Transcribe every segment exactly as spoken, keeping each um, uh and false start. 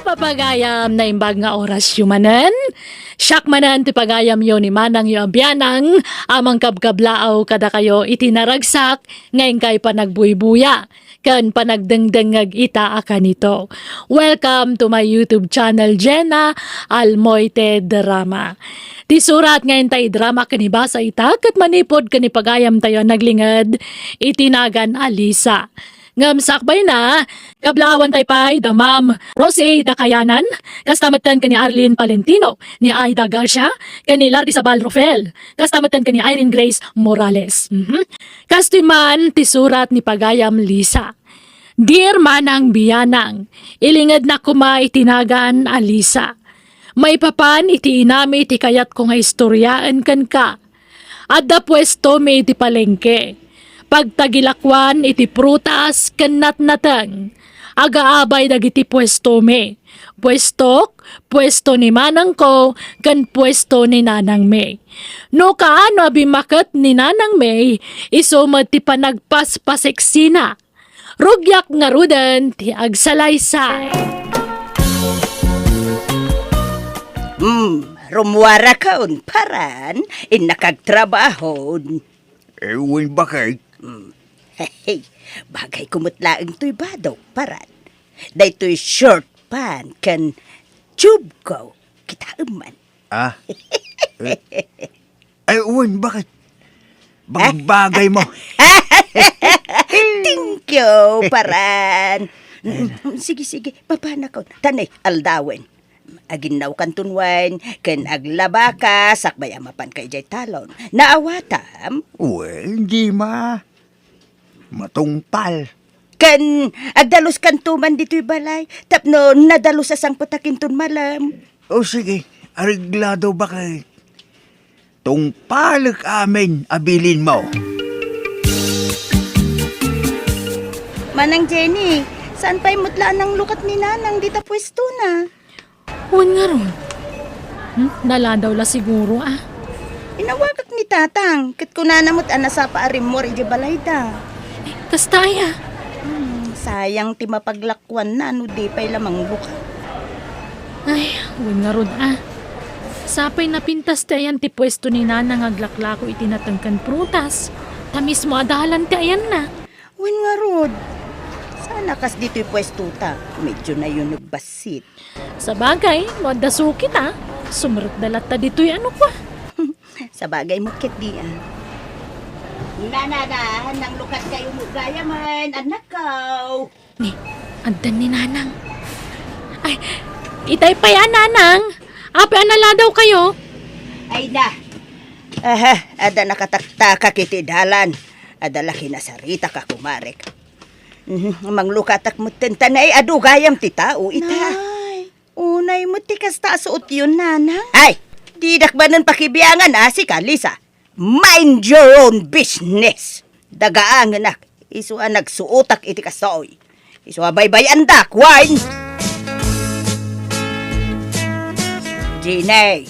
Pagayam, naimbag nga orasyo manen. Siak manen ti pagayamyo ni manangyo a bianang a mangkabkablaaw kadakayo iti naragsak nga inkay panagbuybuya ken panagdengdengngeg ita a kanito. Welcome to my YouTube channel, Jenna Almoite Drama. Ti surat nga intay drama ken ibasa ita ket manipud ken ipagayamtayo a naglinged iti nagan a Lisa. Ngem sakbayna, kablaawan tay pay da Ma'am Rosie Dakayanan, kasta metten ken ni Arlene Palentino, ni Aida Garcia, ken ni Lardi Sabal Rofel, kasta metten ken ni Irene Grace Morales. Mhm. Kastoy man ti surat ni pagayam Lisa. Dear Manang Bianang, ilingedna koma iti nagan a Lisa. Maipapan iti inami ti kayatko nga istoryaen kenka. Adda puestomi iti palengke. Pagtagilakuan iti prutas ken natnateng. Agaabay dagiti puestomi. Puestok, puesto ni manangko, ken puesto ni nanangmi. No kaano a bimmaket ni nanangmi, isu met ti panagpaspasiksina. Rugiak ngaruden ti agsalaysay. Hmm, rumuarakon, paran, innakagtrabahon. Eh, wen, bakit? Hmm. Hey, bagay ko met laeng toy badok, paran. Daytoy short pant ken tube ko. Kitaem man. Ah? Eh, Ay, wen, bakit? Bagbagay mo. Thank you, paran. Mm, sige, sige, papanakon. Tanay, aldawen. Aginnawkanton wen, ken aglabaka, sakbay a mapanka idiay talon. Naawatam? Wen, di ma. Matungpal. Ken agdaluskanto man ditoy balay, tapno nadalus a sangpetak inton malem. O sige, areglado, bakit? Tungpalek amin a bilinmo. Manang Jenny, saan pay met la a nanglukat ni Nanang dita puestona? Wen ngarud. Hmm? Naladaw la siguro, ah. Inawagak ni Tatang, ket kunana met a nasapa a rimmuar idiay balayda. Eh, kasta aya? Hmm, sayang ti mapaglakuanna no di pay la manglukat. Ay, wen ngarud, ah. Sapay napintas ti ayan ti puesto ni Nanang nga aglaklako iti nateng ken prutas. Ta mismo a dalan ti ayanna. Wen ngarud, saan a kas ditoy puestota, medyo nayuneg bassit. Sabagay, no adda sukit, ah, sumrekda latta ditoy, ano kwa? Sabagay met ketdi, ah. Nanana, nanglukat kayo mo gayamen, anak ko. Ni, addan ni Nanang. Ay, itay pay a, Nanang. Apay a naladaw kayo? Ay na. Aha, adda nakataktakak iti dalan. Adda la kinasaritak a kumarek. Mhm, manglukatak metten, ta naay adu gayam ti tao ita. Nay, unay met ti kasta a suotyon, Nanang. Ay, didak manen pakibiangan a, sika, Lisa. Mind your own business. Dagaangenak, isu a nagsuotak iti kastoy. Isu a baybay-andak, wen. Jenny,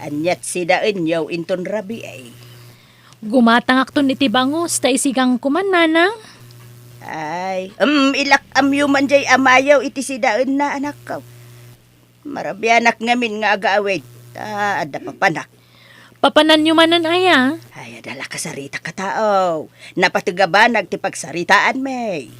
aniat sidaenyo inton rabii? Gumatangakton iti bangus, ta isigang koman, Nanang. Ay, em, ilak-amyo man jay amayo iti sidaenna, anakko. Marabianak ngamin nga agawid, ta adda papanak. Papananyo manen aya? Ay, adda la kasaritak a tao. Napateg a banag ti pagsaritaanmi.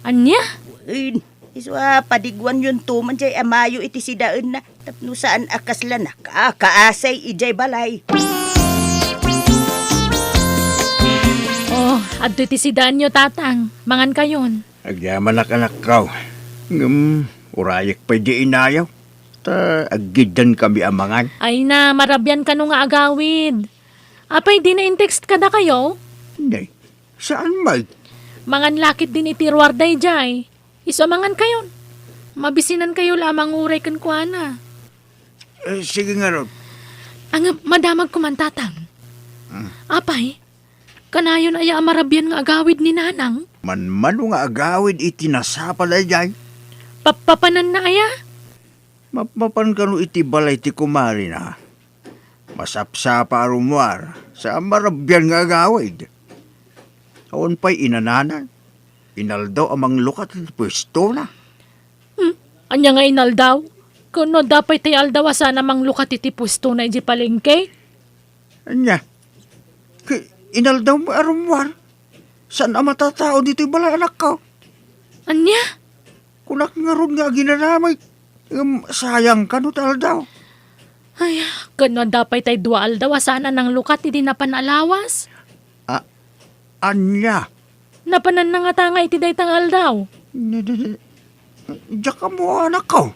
Ania? Wen, isu a padiguanyonto man jay amayo iti sidaenna tapno saan a kasla nakakaasay idiay balay. Oh, adtoy ti sidaenyo, Tatang. Mangankayon. Agyamanak, anakko. Ngem, urayek pay di inayo. Ta aggiddan kami a mangan. Ay na, marabian kano nga agawid. Apay, di na in-text kadakayo? Nay, saan man? Mangan lakit din iti ruar daydiay. Isu a mangan kayon. Mabisinan kayo la a manguray kenkuana. Eh, sige ngarud. Ang madamag ko man, Tatang. Hmm. Apay, kanayon aya a marabian nga agawid ni Nanang? Manmano nga agawid iti nasapa daydiay? Papapananna aya? Mapmapan kano iti balay ti kumarina? Masapsapa a rummuar, sa marabian nga agawid. Awan pay inananan. Inaldaw a manglukat iti puestona. Hmm, Ania nga inaldaw? Ken no adda pay tay aldaw a saan a manglukat iti puestona idiay palengke? Ania? Ki-, inaldaw met a rummuar? Saan a matatao ditoy balay, anakko? Ania? Kunak ngarud nga aginanamek, ngem sayang kano ti aldaw. Ay, ken no adda pay tay dua aldaw a saan a nanglukat idi napan a lawas? A-, ania? Napananna ngata nga iti dayta nga aldaw? Di-, di-, di-, diak ammo, anakko.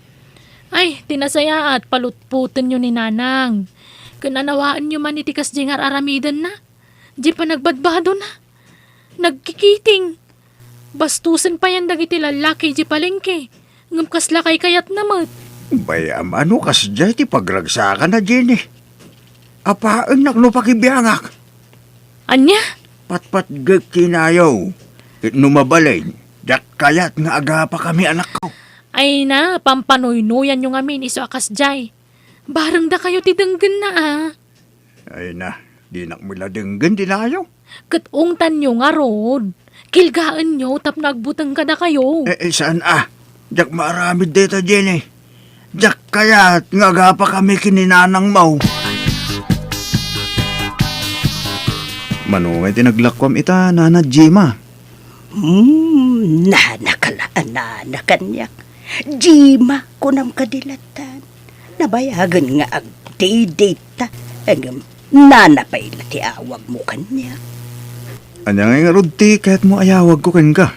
Ay, ti nasayaat, palutpotenyo ni Nanang. Ken anawaenyo man iti kasdiay nga ar-aramidenna. Di panagbadbadona. Nagkikiting. Bastosen payen dagiti lallaki idiay palengke. Ngem kasla kaykayatna met. Bay-am a no kasdiay ti pagragsakana, Jenny. Apaennak no pakibiangak. Ania? Patpatgek kinayo. Ket no mabalin, diak kayat nga agapakami, anakko. Ay na, pampanuynoyanyo ngamin isu a kasdiay. Bareng dakayo ti denggenna, a. Ay na, dinak met la denggen ti nayo. Ket ungtanyo ngarud. Kilgaenyo tapno agbuteng kadakayo. Eh, eh, saan a? Diak maaramid dayta, Jenny. Diak kayat nga agapakami ken ni nanangmo. Mano ngay ti naglakuam ita, Nana Jima? Hmm, nana ka la a nana kaniak. Jima, kunam kadi lattan. Nabayagen nga agdidita. Ngem nana pay la ti awagmo kaniak. Ania ngay ngarud ti kayatmo a yawagko kenka?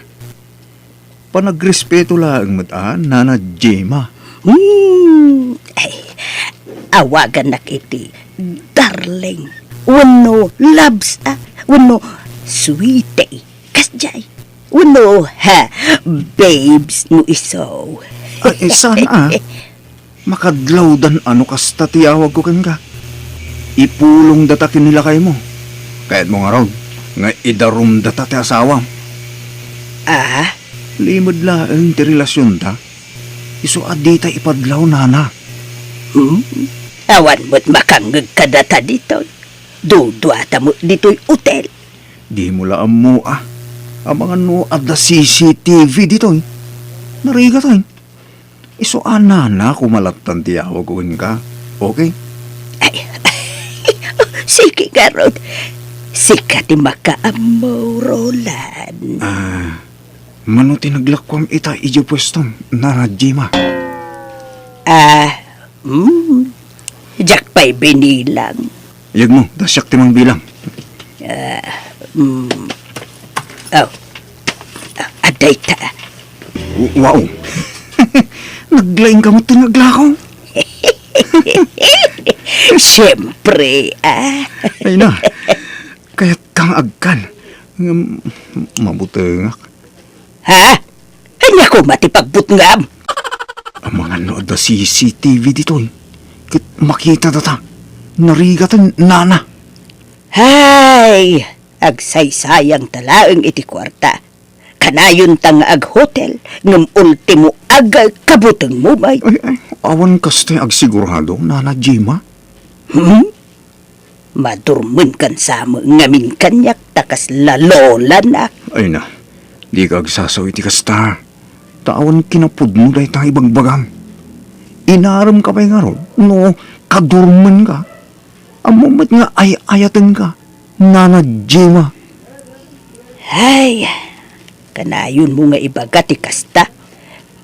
Panagrespeto laeng met a, Nana Jima. Hmm, ay, awagannak iti darling, wenno loves, a, wenno sweetie. Kasdiay. Wenno, ha, babes no isu. Ay, saan a? Makadlawdan a no kasta ti yawagko kenka. Ipulongdata ken ni lakaymo. Kayatmo ngarud nga idarumdata ti asawam. Ah? Limed laeng ti relasionta. Isu a dita ipadlaw, nana. Hmm? Awan met makangngeg kadata ditoy. Duduata met ditoy hotel. Dimo la ammo a. Amangan no adda C C T V ditoy. Narigat, ay. Isu a nana koma lattan ti yawagko kenka. Okay? Ay, sige ngarud. Sika ti makaammo, Roland. Ah, mano ti naglakuam ita idiay puestom, Nana Jima? Ah, hmm. Diak pay binilang. Ayagmo, ta siak ti mangbilang. Ah, mm. Oh. Ah, adda ita. W-, wow. Naglaing ka met ti nga aglako. Siyempre, ah. Ay na. Kayat kang agkan. Ngem, mabutengak. Ha? Ania koma ti pagbutngam? Amangan no adda C C T V ditoy. Ket makita data. Narigaten, nana. Hay, agsaysayangta laeng iti kuarta. Kanayonta nga aghotel, ngem ultimo agkabutengmo met. Ay, ay, awan kastay agsigurado, Nana Jima. Hmm? Madurmenkan sa met ngamin kaniak ta kasla lolanak. Ay na, dika agsasao iti kasta. Ta awan kinapudno dayta ibagbagam. Inaremka pay ngarud no kadurmenka. Ammom met nga ay-ayatenka, Nana Jima. Ay, kanayonmo nga ibaga ti kasta,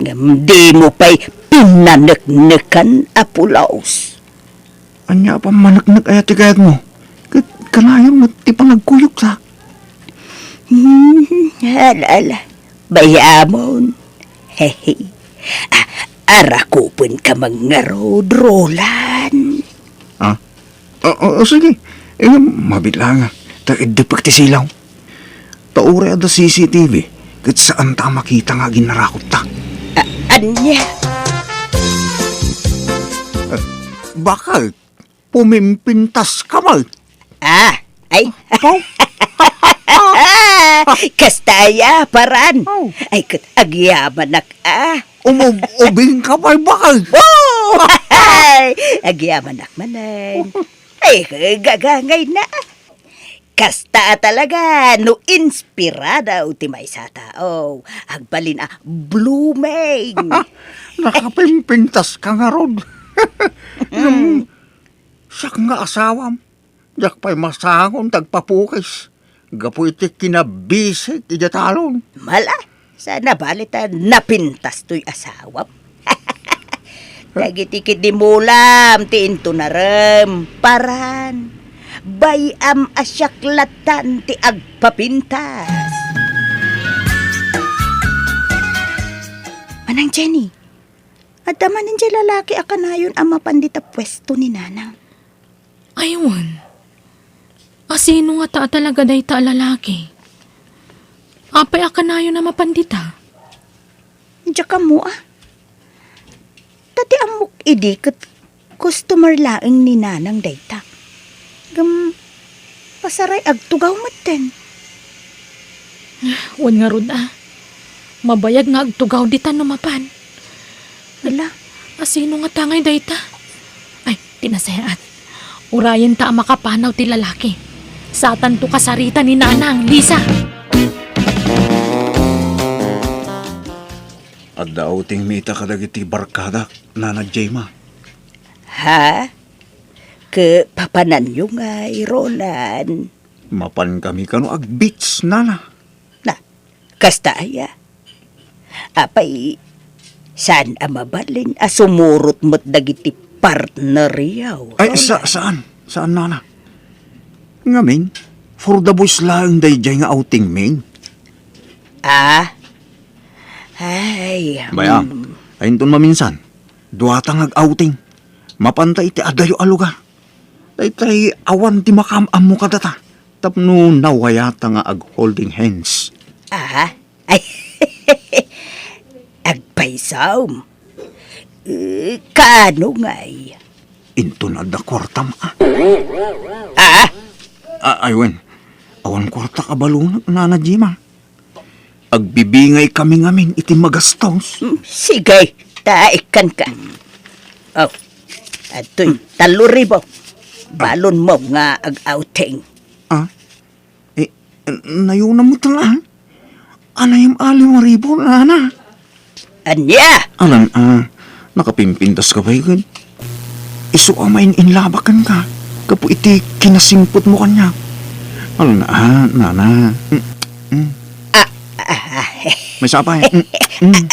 ngem dimo pay pinaneknekan a pulos. Ania a pammaneknek aya ti kayatmo? Ket kanayon met ti panagkuyogta. Hmm, ala, ala. Bay-amon. Hehe. A-, arakupenka man ngarud, Roland. Ah? O, o, o, sige. Eh, mabiit laeng, ah. Ta iddepek ti silaw. Ta uray adda C C T V, ket saanta a makita nga aginnarakopta. A-, ania? Eh, bakit? Pumimpintas ka man. Ah, ay. Apo? Kasta aya, paran. Oh. Ay, ket agyamanak, ah. Umub-ubing ka pay, bakit? Oh! Ay, agyamanak manen. Ay, gagangay na. Kasta a talaga no inspirado ti maysa a tao, agbalin a blooming. Nakapimpintas ka ngarud. Ngem, siak nga asawam, diak pay masangon ti agpapukis gapu iti kinabisik idiay talon. Mala, saan a bali ta napintas toy asawam. Dagiti kidimulam ti intunarem, paran. Bay-am a siak lattan ti agpapintas. Manang Jenny, adda manen diay lalaki a kanayon a mapan dita puesto ni Nanang. Ay, wen. Asino ngata a talaga dayta a lalaki? Apay a kanayon a mapan dita? Diak ammo a. Ta ti ammok idi ket customer laeng ni Nanang dayta. Ngem, pasaray agtugaw metten. Wen ngarud a. Mabayag nga agtugaw dita no mapan. Ala, asino ngata ngay dayta? Ay, ti nasayaat. Urayenta a makapanaw ti lalaki. Satanto kasarita ni Nanang, Lisa. Adda outing mi ita kadagiti barkadak, Nana Gemma. Ha? Ket papananyo ngay, Roland? Mapan kami kano ag-beach, Nana. Na, kasta aya? Apay, saan a mabalin a sumurot met dagiti partneryo, Ay, sa-, Roland? Saan? Saan, Nana? Ngamin, for the boys laeng daydiay nga outing mi. Ah? Ay, Bay-am, mm. Ay, inton maminsan, duata nga ag-outing. Mapanta iti adayo a lugar. Daytay awan ti makaam-ammo kadata. Tapno nawayata nga ag-holding hands. Ah? Ay, agpaysom. Eh, kaano ngay? Inton adda kuartam, a. Ah? A-, ay, wen. Awan kuartak a balunak, Nana Gemma. Agbibingay kami ngamin iti magastos. Hmm, sige, ta ikkanka. Oh, adtoy, tallo ribu. Balonmo nga ag-outing. Ah? Eh, nayona met nga. Anayam a lima ribu, Nana. Ania? Alan, a, nakapimpintas ka pay ket? Isu a main-inlabak kenka gapu iti kinasingpetmo kaniak. Alan, a, Nana. Mm, mm. Ah, ah, ah. Maysa pay. Mm, mm.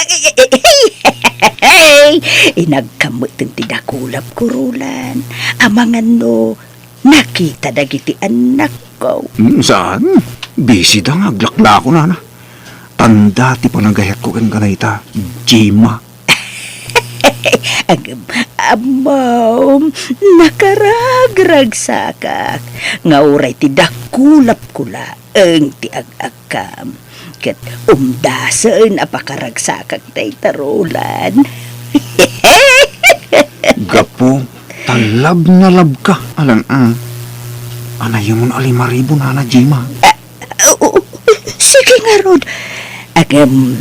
Ay, inagkameten ti dakulap ko, Roland. Amangan no nakita dagiti annakko. Hmm, saan? Busy da nga aglaklako, Nana. Tanda ti panagayatko kenka dayta, Gemma. Agem, ammom, nakaragragsakak. Nga uray ti dakulap ko laeng ti ag-agkam. Ket umdasen a pakaragsakak dayta, Roland. Gapu ta love na love ka, Alan, a. Anayamon a lima ribu, Nana Gemma. Ah, oo, sige ngarud. Agem,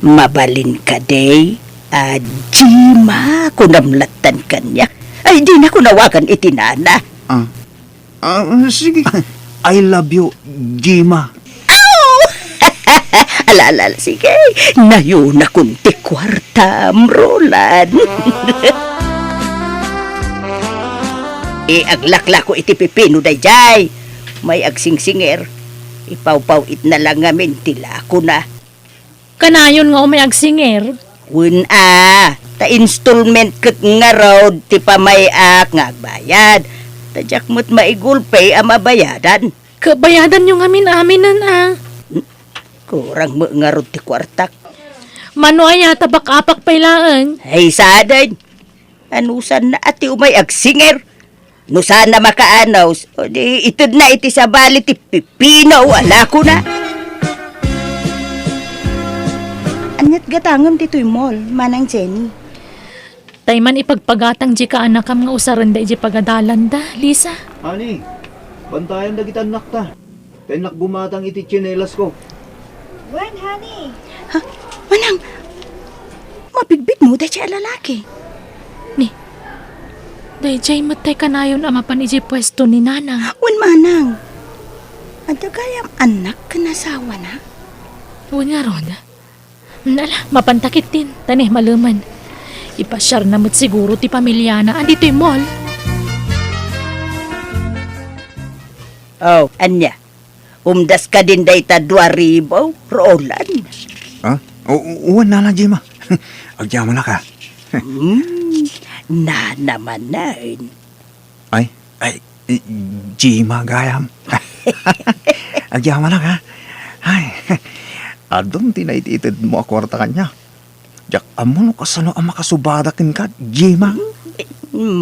mabalin kadi a Gemma kunam lattan kaniak. Ay, dinako nawagan iti nana. Ah. Ah, sige. I love you, Gemma. Aw! Ala, ala, ala, sige. Nayonakon ti kuartam, Roland. E, aglaklako iti pipino daydiay. May agsingsinger. Ipawpaw-itna la ngamin ti lakona. Kanayon nga umay agsinger? Wen a, ta installment ket ngarud ti pamay-ak nga agbayad. Ta diak met maigulpi a mabayadan. Ket bayadanyo ngamin aminen a. Kurang met ngarud ti kuartak. Mano aya ta bak-apak pay laeng? Ay, sadin. Anusanna a ti umay agsinger? No saan a makaanus, o di itedna iti sabali ti pipino a lakona. Ania't gatangem ditoy mall, Manang Jenny? Tay man ipagpagatang di kaanakam nga usarenda iti pagadalanda, Lisa. Honey, bantayan dagiti annakta. Tennak bumatang iti tsinelasko. Wen, honey. Ha? Manang, mabigbigmo daydiay a lalaki? Ni, daydiay met tay kanayon a mapan idiay puesto ni Nanang. Wen, Manang. Adda gayam annak ken asawana? Wen ngarud. Ala, mapanta ketdin, ta ne, malemen. Ipasiarna met siguro ti pamiliana a ditoy mall. Oh, ania? Umdas kadin dayta dua ribu, Roland? Ha? O, o, wen, Nana Gemma. Agyamanak a. Hmm, nana manen. Ay, ay, eh, Gemma gayam. Agyamanak a. Ay, adun ti naititedmo a kuarta kaniak. Diak ammo no kasano a makasubada kenka, Gemma.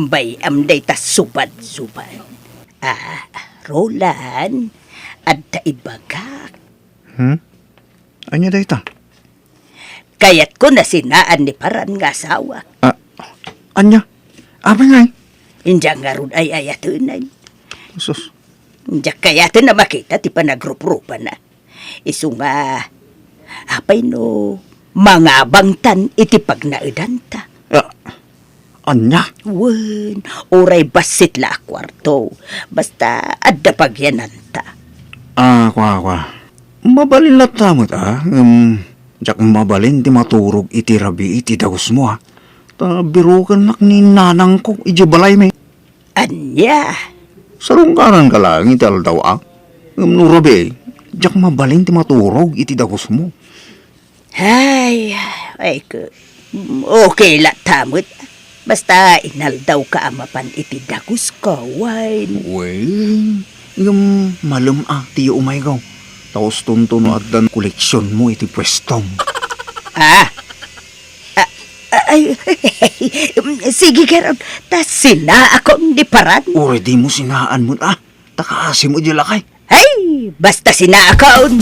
Bay-am dayta subad-subad. Ah, Roland, adda ibagak. Hmm? Ania dayta? Kayatko a sinaan ni Paran nga asawa. Ah, ania? Apay ngay? India ngarud ay-ayatenen. Sus. Diak kayaten a makita ti panagruprupana. Isu nga, apay no mangabangtan iti pagnaedanta? Ah, ania? Wen, uray bassit la a kuarto. Basta adda pagyananta. Ah, kua, kua. Mabalin latta met, ah, ngem diak mabalin ti maturog iti rabii ti dagusmo, ah. Ta birokennak ni nanangko idiay balaymi. Ania? Sarungkaranka laeng iti aldaw, a? Ngem no rabii, diak mabalin ti maturog iti dagusmo. Ay, ay, ke-, okay latta met. Basta inaldawka a mapan iti dagusko, wen. Wen, ngem malem a ti umayko. Ta ustonto no addan koleksionmo iti puestom. Ah, Ah, ah, ay, sige, Gerald, ta sinaakon ni Paran. Uray dimo sinaan met, ah. Ta kaasi met diay lakay. Ay, basta sinaakon.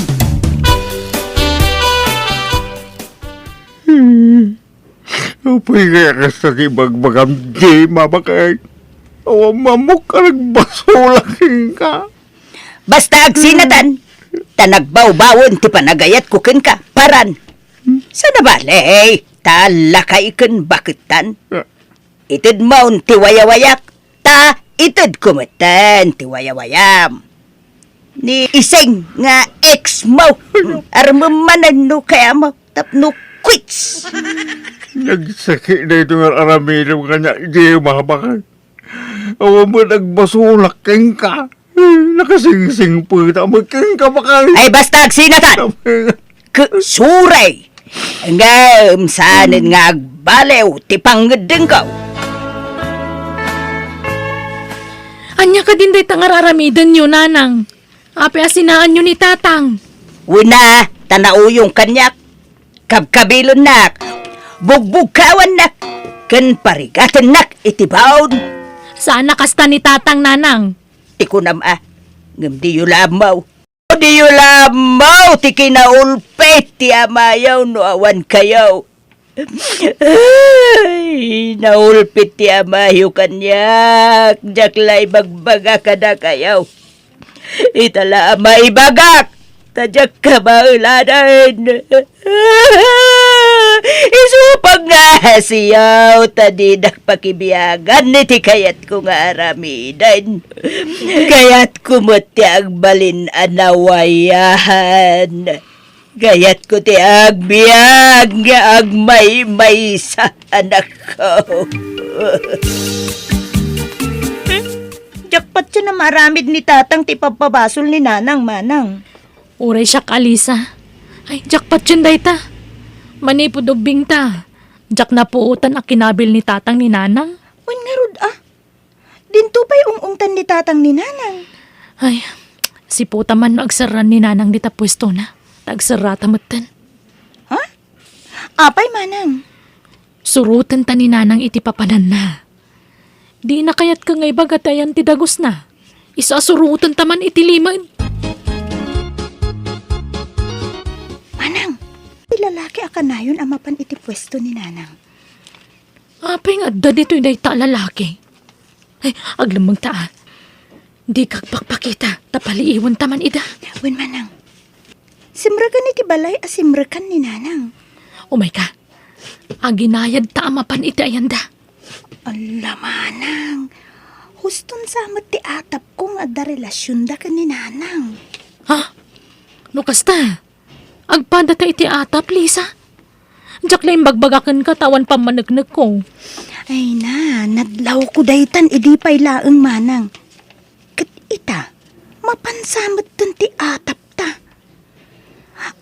Hmm. Apay kaya kasta ti ibagbagam, Gemma, baket? Awan ammok a nagbasolak kenka. Basta agsinatan, ta nagbawbawen ti panagayatko kenka, Paran. Saan a bale, ta lakay ken baketan. Itedmon ti wayawayak, ta itedko metten ti wayawayam. Ni Iseng nga ex mo, armem manen no kayam tapno quits. Nagsakit daytoy nga aramidem kaniak, Gemma, baket. Awan met agbasolak kenka. Nakasingsingpet a met kenka, baket. Ay, basta agsinatan! Ke-, suray! Ngem saanen nga agbaliw ti pangngeddengko. Ania kadin dayta nga ar-aramidenyo, nanang? Apay a sinaanyo ni tatang? Wen a, ta nauyong kaniak. Kabkabilennak, bugbugkawannak, ken parigatennak iti baon. Saan a kasta ni tatang, nanang. Ti kunam a, ngem diyo la ammo. Diyo la ammo ti kinaulpit ti amayo no awan kayo. Ay, naulpit ti amayo kaniak, diak la ibagbaga kadakayo. Ita la a maibagak, ta diak kamaelanen. Isu pagngasiyo, ta dinak pakibiagan iti kayatko nga aramiden. Kayatko met ti agbalin a nawayan. Kayatko ti agbiag nga agmaymaysa, anakko. Diak patien a maaramid ni tatang ti ipabpabasol ni nanang, manang. Uray siak, Alisa. Ay, diak patien dayta. Manipud ubbingta, diak napuotan a kinabil ni tatang ni nanang. Wen ngarud a? Dinto pay ung-ungtan ni tatang ni nanang. Ay, siputa man no agserran ni nanang dita puestona. Ta agserrata metten. Ha? Apay, manang? Surotenta ni nanang iti papananna. Dina kayatka nga ibaga ti ayan ti dagusna. Isu a surotenta man iti limen. Manang, ti lalaki a kanayon a mapan iti puesto ni nanang. Apay nga adda ditoy dayta a lalaki? Ay, aglemmengta a. Dika agpakpakita, ta paliiwenta man ida. Wen, manang. Simrekan iti balay a simrekan ni nanang. Umayka. Aginayadta a mapan iti ayanda. Alla, manang. Huston sa met ti atapko nga adda relasionda ken ni nanang. Ha? No kasta, agpadata iti atap, Lisa? Diak la imbagbaga kenka ta awan pammaneknekko. Ay na, nadlawko daytan idi pay laeng, manang. Ket ita, mapansa metten ti atapta.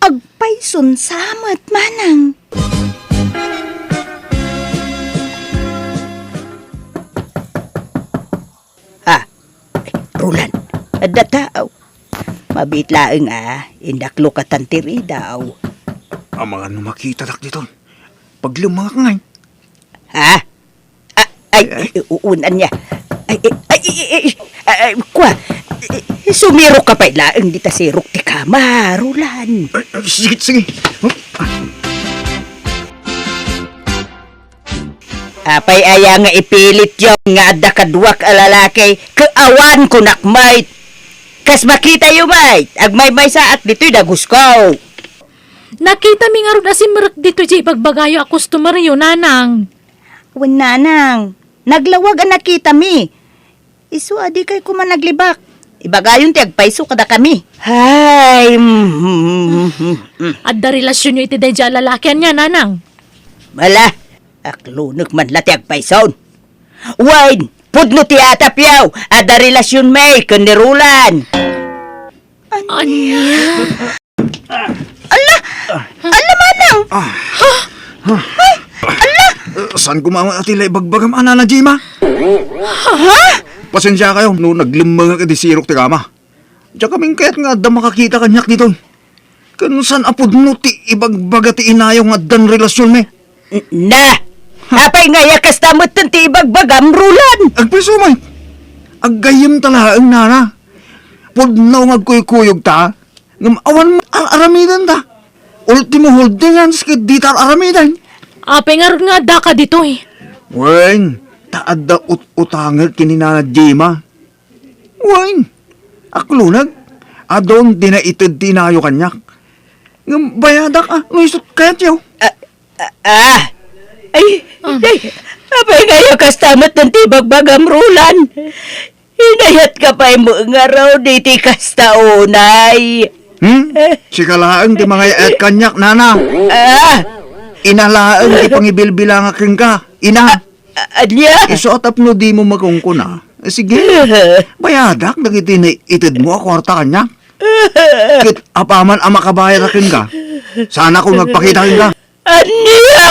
Agpayson sa met, manang. Ah, ay, Roland, adda tao. Mabiit laeng a, indaklokatan ti ridaw. Amangan no makitadak ditoy. Paglemmengak ngay. Ha? Ah, ay, ay, ay, uun ania. Ay, ay, ay, ay, ay, ay, ay, kua. Sumirok ka pay laeng dita sirok ti kama, Roland. Ay, ay, sige, sige. Huh? Apay aya nga ipilityo nga adda kaduak a lalaki, ket awan kunak met. Kas makitayo met, agmaymaysaak ditoy dagusko. Nakitami ngarud a simrek ditoy diay ibagbagayo a customeryo, nanang. Wen, nanang, naglawag a nakitami. Isu a dikay koma naglibak. Ibagayon ti agpayso kadakami. Hay, mm, mm, mm, mm. Adda relasionyo iti daydiay a lalaki ania, nanang? Ala, aklonek man la ti agpayson. Wen, pudno ti atapyo, adda relasionmi ken ni Roland. Ania? Ala! Ala, manang! Ah. Ay, ala! Eh, saan ko mamatila ibagbagam, a Nana Jima? Ha? Pasensiakayo no naglemmengak iti sirok ti kama. Diak amin kayat nga adda makakita kaniak ditoy. Ken saan a pudno ti ibagbaga ti inayo nga addan relasionmi. Na! Apay nga aya kasta metten ti ibagbagam, Roland? Agpayso met. Aggayyemta laeng, nana. Pudno nga agkuykuyogta, ngem awan met ar-aramidenta. Ultimo holding hands ket dita ar-aramiden. Apay ngarud nga addaka ditoy? Wen, ta adda ut-utangek ken ni Nana Jima. Wen, aklonek, adun ti naited ti inayo kaniak. Ngem bayadak a, no isut kayatyo. Ah, ah, ah. Ay, ah. Ay, apay nga aya kasta met ti ibagbagam, Roland? Inayatka pay met ngarud iti kasta unay. Hmm? Sika laeng ti mangay-ayat kaniak, nana. Ah. Ina laeng ti pangibilbilangak kenka, ina. A-, ania? Isu a tapno dimo makunkuna. Sige, bayadak dagiti naitedmo a kuarta kaniak. Ket apaman a makabayad a kenka, saanakon nga agpakita kenka. Ania?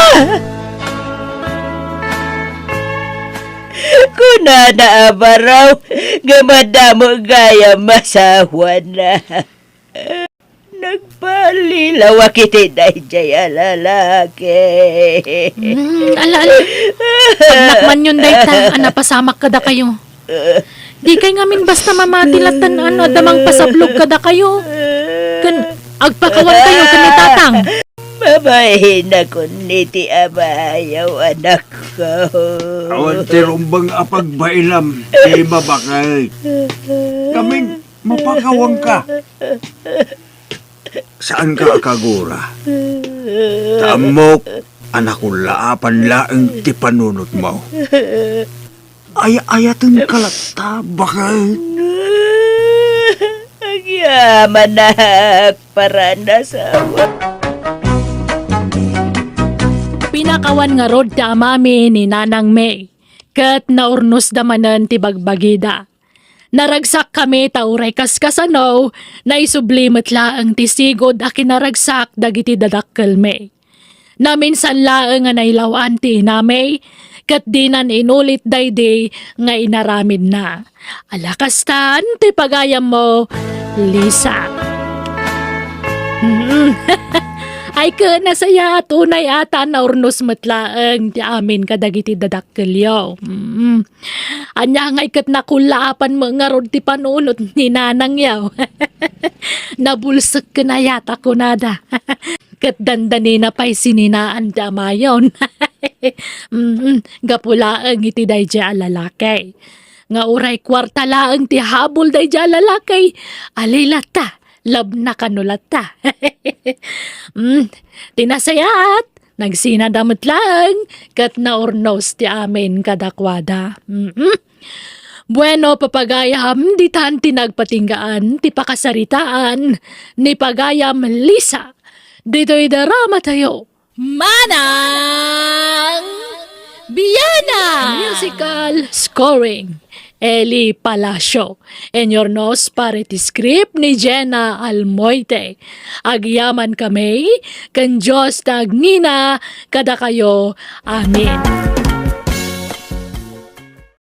Kunana a baro nga madamo gayam masawana. Nagpalilawak iti daydiay a lalaki. Hmm, ala, ala. Pagnakanyon dayta a napasamak kadakayo. Dikay ngamin basta mamati latta no adda mangpasablog kadakayo. Ken agpakawankayo ken ni Tatang. Mabainakon iti amayo, anakko. Awan ti rumbeng a pagbailam, Jima, baket. Ngamin, mapakawanka. Saanka a kagura. Ta ammok a nakullaapan laeng ti panunotmo. Ay-ayatenka latta, baket. Agyamanak, paranasawa. Pinakawan ngarud ti amami ni Nanang May, ket naurnosda manen ti bagbagida. Naragsakkami ta uray kaskasano, naisubli met laeng ti sigud a kinaragsak dagiti dadakkelmi. Naminsan laeng a nailaw-an ti inami, ket dinan inulit daydi nga inaramidna. Ala kastan ti pagayammo, Lisa. Mm. Ay, ket nasayaat unay a ta naurnos met laeng ti amin kadagiti dadakkelyo. Mm. Ania ngay ket nakullaapan met ngarud ti panunot ni nanangyo. Nabulsek ken ayat a kunada. Ket dandanina pay sininaan ti amayon. Mm, gapu laeng iti daydiay a lalaki. Nga uray kuarta laeng ti habol daydiay a lalaki, ali latta, labna kano latta. Mm, ti nasayaat, nagsinada met laeng, ket naurnos ti amin kadakuada. Mm-mm. Bueno, papagayam, ditan ti nagpatinggaan ti pakasaritaan ni pagayam Lisa ditoy drama tayo. Manang Biana! Musical scoring, Eli Palacio. Inurnos para iti script ni Jenna Almoite. Agyaman kami, ken Dios ti agnina kadakayo. Amen.